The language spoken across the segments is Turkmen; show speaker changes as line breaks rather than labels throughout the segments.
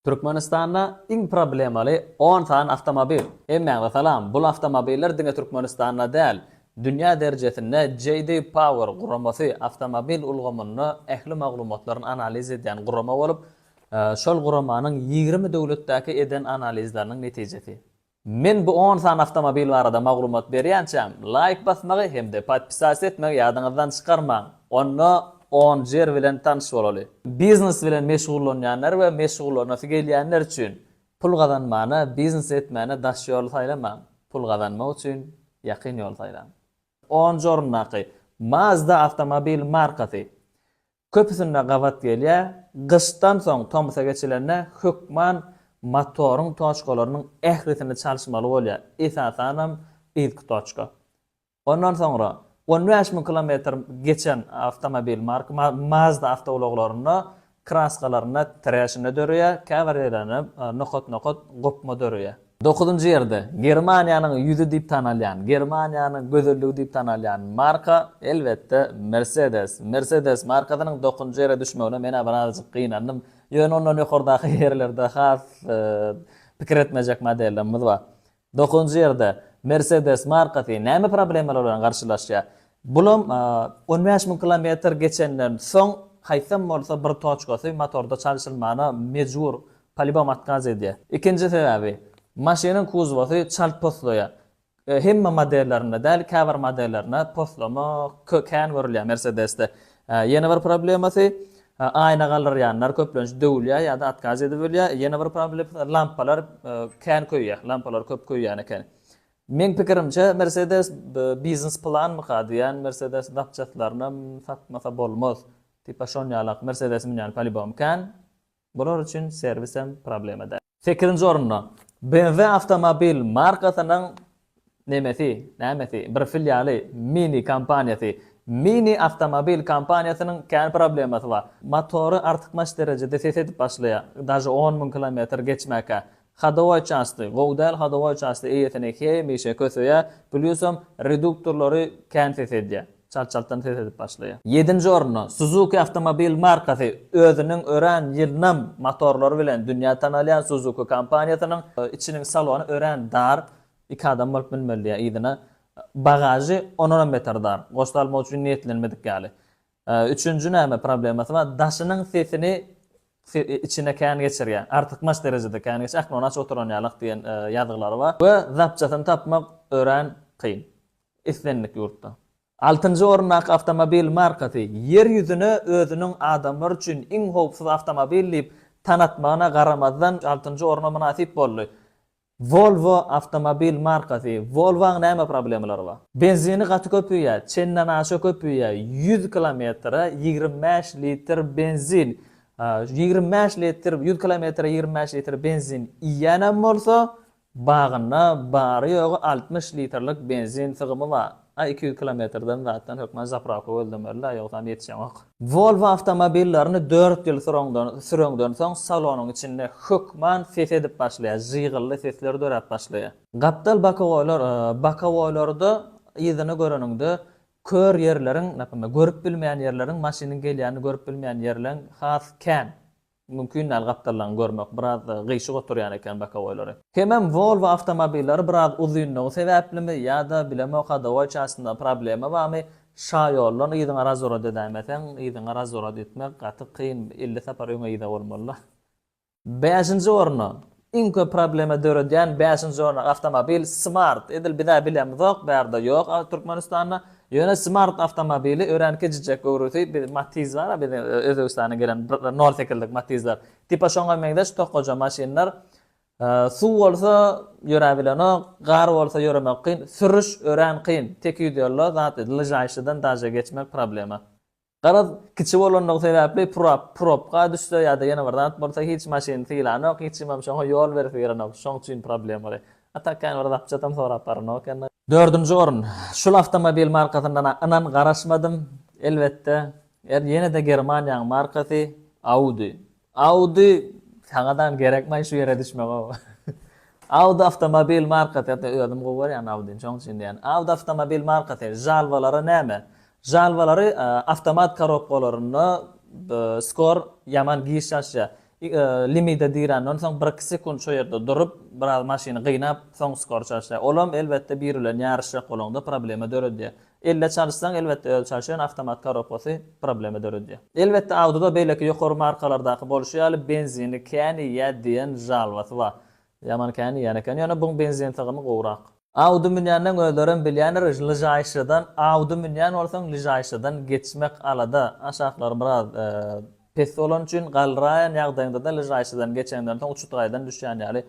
Türkmenistanda iň problemaly on sany awtomobil. Hemmäňize salam. Bul awtomobiller diňe Türkmenistanda däl, dünýä derejesinde JD Power guramasy awtomobil ulgamynda ähli maglumatlaryny analiz edýän gurama bolup, şol guramanyň 20 döwletdäki eden analizleriniň netijesi. Men bu on sany awtomobil barada maglumat berýänçäm laýk basmagy hem-de podpisasiýa etmegi ýadyňyzdan çykarmaň. Onda onunjy ýer bilen tanyş bolaly. Biznes bilen meşgullanýanlar we meşgullanasy gelýänler üçin pul gazanmana, biznes etmäne daş ýoly saýlamaň. Pul gazanmak üçin ýakyn ýoly saýlaň. Onunjy orundaky Mazda awtomobil markasy. Köpüsinde gabat gelýär. Gyşdan soň tomusa geçilende hökman motoryň toçkalarynyň ählisini çalyşmaly bolýar, esasanam yzky toçka. Ondan soňra 15 müň kilometr geçen awtomobil marka Mazda awtoulaglarynda kraskalarynda treşina döreýär, käbir ýerlerinde nokat-nokat gopma döreýär. Dokuzynjy ýerde Germaniýanyň ýüzi diýip tanalýan, Germaniýanyň gözelligi diýip tanalýan marka, elbetde, Mercedes. Mercedes markasynyň dokuzynjy ýere düşmegine men-ä birazajyk gynandym. Ýöne ondan ýokardaky ýerlerde has pikir etmejek modellerimiz bar. Dokuzynjy ýerde Mercedes markasy näme problemalar bilen garşylaşýar? Bulam 15 müň kilometr geçenden soň haýsam bolsa bir toçkasy motorda çalşylmana mejbur Polibom otkaz edýär. Ikinji sebäbi, maşynyň kuzowasy çalt poslaýar. Hemme modellerinde däl, käbir modellerinde poslama kän görülýär Mercedes-de. Ýene bir problemasy, aýna galdyrýanlar köplenç döwülýär ýa-da otkaz edip ölýär. Ýene bir problemasy, lampalar kän köýýär, lampalar köp köýýän eken. Meň pikirimçe, Mercedes biznes planmyka diýýän, Mercedes zapçastlarynam satmasa bolmaz. Tipa şon ýalak Mercedes münýän polibom kän. Bular üçin serwisem problema däl. Sekizinji orunda, BMW awtomobil markasynyň nemesi, nämesi, bir filialy Mini kompaniýasy. Mini awtomobil kompaniýasynyň kän problemasy bar. Motory artykmaç derejede ses edip başlaýar, daže on müň kilometr geçmäkä. Hodowoý çasty, gowy däl hodowoý çasty eýesini hemişe köseýär, plýusam reduktorlary kän ses edýär. Çalt-çaltdan ses edip başlaýar. Ýedinji orunda, Suzuki awtomobil markasy özüniň örän ýyndam motorlary bilen dünýä tanalýan Suzuki kompaniýasynyň içiniň salony örän dar, iki adam bolup münmeli diýýär yzyna. Bagažy ondanam beter dar, goş salmak üçin niýetlenmedik ýaly. Üçünji näme problemasy bar, daşynyň sesini içine kän geçirýär. Artykmaç derejede kän geçirýär. Oknony açyp oturan ýalak diýen ýazgylary bar. We zapçasyny tapmak örän kyn. Islendik ýurtda. Altynjy orundaky awtomobil markasy Ýer ýüzüne özüniň adamlar üçin iň howpsuz awtomobil diýip tanatmagyna garamazdan altynjy orna mynasyp boldy. Volvo awtomobil markasy. Volvo-nyň näme problemalary bar? Benzini gaty köp iýýär, çendenaşa köp iýýär, 100 kilometre 25 litr benzin. 25 litr, 100 kilometre 25 litr benzin iýýänem bolsa, Bagynda bary-ýogy 60 litrlik benzin sygymy bar. A 200 kilometrden zatdan hökman zaprawka gözlemeli-dä, ýogsam ýetişeňok. Volvo awtomobillerini dört ýyl süreňden soň salonyň içinde hökman ses edip başlaýar, žygylly sesler döräp başlaýar. Gapdal bokowoýlar, bokowoýlarda yzyny göreniňde kör ýerleriň, naprimýer, görüp bilmeýän ýerleriň, maşynyň gelýänini görüp bilmeýän ýerleň has kän. Mümkin däl gapdallaryny görmek, biraz gyşyk oturýan eken bokowoýlary. Hemem Volvo awtomobilleri biraz uzynlygy sebäplimi ýa-da bilemok hodowoý çastynda problema barmy, şaýoldan yzyňa razworot edäýmeseň yzyňa razworot etmek gaty kyn 50 sapar öňe yza bolmalyda. Bäşinji orna, iň köp problema döredýän bäşinji orna awtomobil Smart, edil bizä bilemzok bärde ýok Türkmenistanda, Ýöne Smart awtomobili örän kiçijek göwresi, biz Matiz bar-a biziň Özbegistana gelen nol sekizlik Matizler. Tipa şoňa meňzeş tokaja maşynlar. Suw bolsa ýöräbilenok, gar bolsa ýöremek kyn, sürüş örän kyn. Tekiz ýolda zat lyžaýşydan daže geçmek problema. Garaz, kiçi bolanlygy sebäpli probka düşse ýa-da ýene bir zat bolsa hiç maşyny sylanok, hiç kimem şoňa ýol beresi gelenok, şoň üçin problemaly. A tak kän bir zapçatam sorap baranok eken. Dördünji orun. Şul awtomobil markasyndan ynan garaşmadym. Elbetde, ýene-de Germaniýaň markasy Audi. Audi saňadan gerekmaý şu ýere düşmek-ow. Audi awtomobil markasy, hatda özüm gowy görýän Audini, şoň üçin diýýän. Audi awtomobil markasy žalbalary näme? Žalbalary awtomat korobkalarynda skor ýaman giç çalyşýar. Limide diränden soň bir-iki sekunt şo ýerde durup, biraz maşyny gynap, soň skor çalyşýar. Olam, elbetde, biri bilen ýaryşjak bolaňda problema döredýär. Elle çalyşsaň, elbetde, özi çalyşýar, ýöne awtomat korobkasy problema döredýär. Elbetde, Audi-da beýleki ýokary markalardaky bolşy ýaly benzini kän iýýär diýen žalbasy bar. Ýaman kän iýýän eken, ýöne buň benzin sygymy gowrak. Audi münýänleň özlerem bilýändir, lyžaýşydan Audi münýän bolsaň lyžaýşydan geçmek alada, aşaklary biraz pes bolany üçin galraýan ýagdaýyňda-da lyžaýşydan geçeňden soň uçutgaýdan düşýän ýaly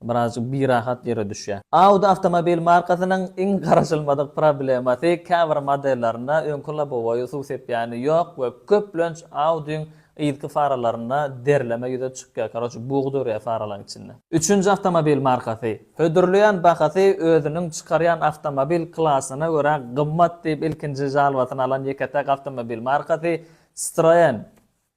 birazjyk birahat ýere düşýär. Audi awtomobil markasynyň iň garaşylmadyk problemasy käbir modellerinde öňki lobowoýy suw sepýäni ýok we köplenç Audi-iň Yzky faralarynda derleme ýüze çykýar, karoçe bug dörýär faralaryň içinde. Üçünji awtomobil markasy. Hödürleýän bahasy özüniň çykarýan awtomobil klasyna görä gymmat diýip ilkinji žalbasyny alan ýeke-täk awtomobil markasy Citroen.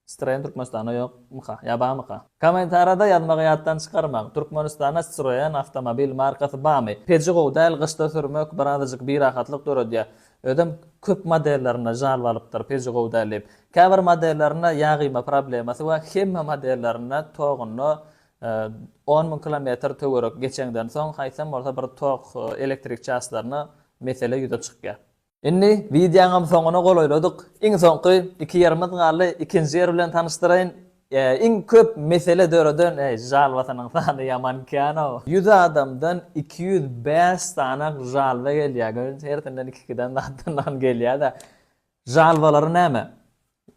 Citroen Türkmenistanda ýokmyka ýa barmyka? Kommentariýada ýazmagy ýatdan çykarmaň. Türkmenistanda Citroen awtomobil markasy barmy? Peji gowy däl gyşda sürmek birazajyk birahatlyk döredýär. Özem köp modellerinde žalba alypdyr peji gowy däl diýip. Käbir modellerinde ýag iýme problemasy we hemme modellerinde togunda 10,000 kilometr töwerek geçeňden soň haýsam bolsa bir tok elektrik çaslaryna mesele ýüze çykýar. Indi wideoňam soňuna golaýladyk. Iň soňky iki ýerimiz galdy. Ikinji ýer bilen tanyşdyraýyn. Iň köp mesele döreden eý žalbasynyň sany ýaman kän-ow. Ýüz adamdan 205 sany žalba gelýär. Görüň hersinden iki-ikiden zatdan gelýär-de. Žalbalary näme?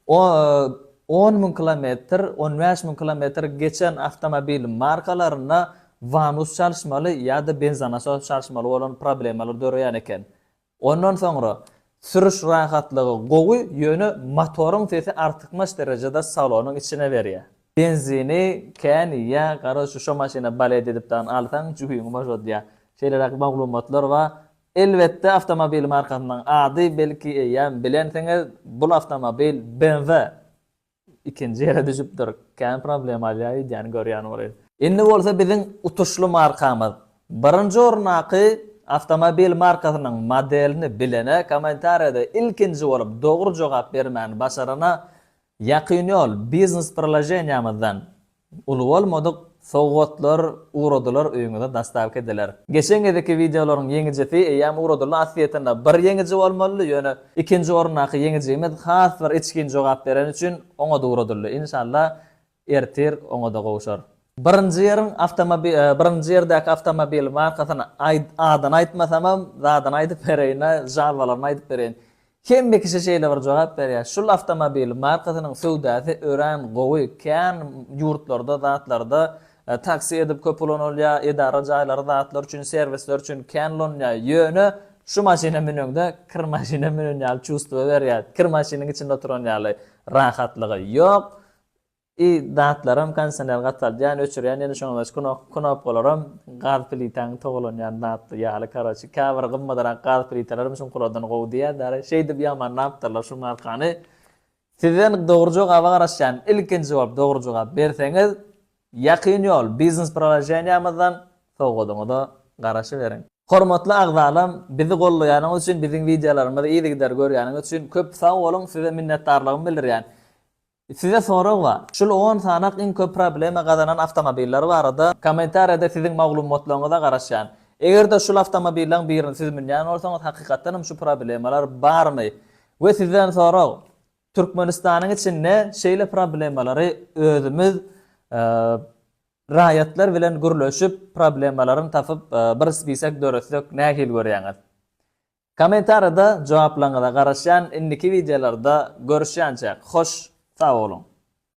10,000 kilometr, 15,000 kilometr geçen awtomobil markalarynda wanus çalyşmaly ýa-da benzonasos çalyşmaly bolan problemalar döreýän eken. Ondan soňra sürüş rahatlygy gowy, ýöne motoryň sesi artykmaç derejede salonyň içine berýär. Benzini kän iýýär, garoçe şo maşyna balet edip dagy alsaň jübiňi boşadýar. Şeýleräk maglumatlar bar. Elbetde awtomobil markasynyň ady belki eýýäm bilensiňiz, bul awtomobil BMW. Ikinji ýere düşüpdir. Kän problema alýar öýdýän görýän welin. Indi bolsa biziň utuşly markamyz. Birinji orundaky awtomobil markasynyň modelini bilene kommentariýada ilkinji bolup dogry jogap bermäni başarana Ýakyn ýol biznes priloženiýamyzdan uly bolmadyk sowgatlar ugradylar öýüňize dostawka ediler. Geçen gezekki wideolaryň ýeňijisi eýýäm ugradyldy aslyýetinde bir ýeňiji bolmalydy ýöne ikinji orundaky ýeňijimiz has bir içgin jogap bereni üçin oňa-da ugradyldy inşallah ertir oňa-da gowşar. Birinji ýeriň awtomobi birinji ýerdäki awtomobil markasyny aýt adyny aýtmasamam zadyny aýdyp bereýin-ä žalbalaryny aýdyp bereýin. Hemme kişi şeýle bir jogap berýär, şul awtomobil markasynyň söwdasy örän gowy, kän ýurtlarda zatlarda taksi edip köp ulanylýar, edara jaýlary zatlar üçin serwisler üçin kän ulanylýar, ýöne şu maşyna müneňde kir maşyna münen ýaly çувство berýär, kir maşynyň içinde oturan ýaly rahatlygy ýok. I zatlaram kondisioner gataldýan öçürýän ýene şoňa meňzeş knopkalaram gaz plitäň togalanýan zat ýaly karoçi käbir gymmadrak gaz plitalaram şuňkulardan gowy diýýärler şeýdip ýamanlapdyrlar şu markany sizden dogry jogaba garaşýan ilkinji bolup dogry jogap berseňiz ýakyn ýol biznes priloženiýamyzdan sowgadyňyza garaşyberiň. Hormatly agzalam bizi gollaýanyňyz üçin biziň wideolarymyzy yzygider görýäniňiz üçin köp sag boluň size minnetdarlygymy bildirýän. Size sorag bar. Şul on sanak iň köp problema gazanan awtomobiller barada kommentariýada siziň maglumatlaryňyza garaşýan. Eger-de şul awtomobillaň birini siz münýän bolsaňyz hakykatdanam şu problemalar barmy? We sizden sorag, Türkmenistanyň içinde şeýle problemalary özümiz raýatlar bilen gürleşip problemalaryny tapyp bir spisek döretsek nähili görýäňiz? Kommentariýada jogaplaryňyza garaşýan indiki wideolarda görüşýänçäk hoş sag boluň.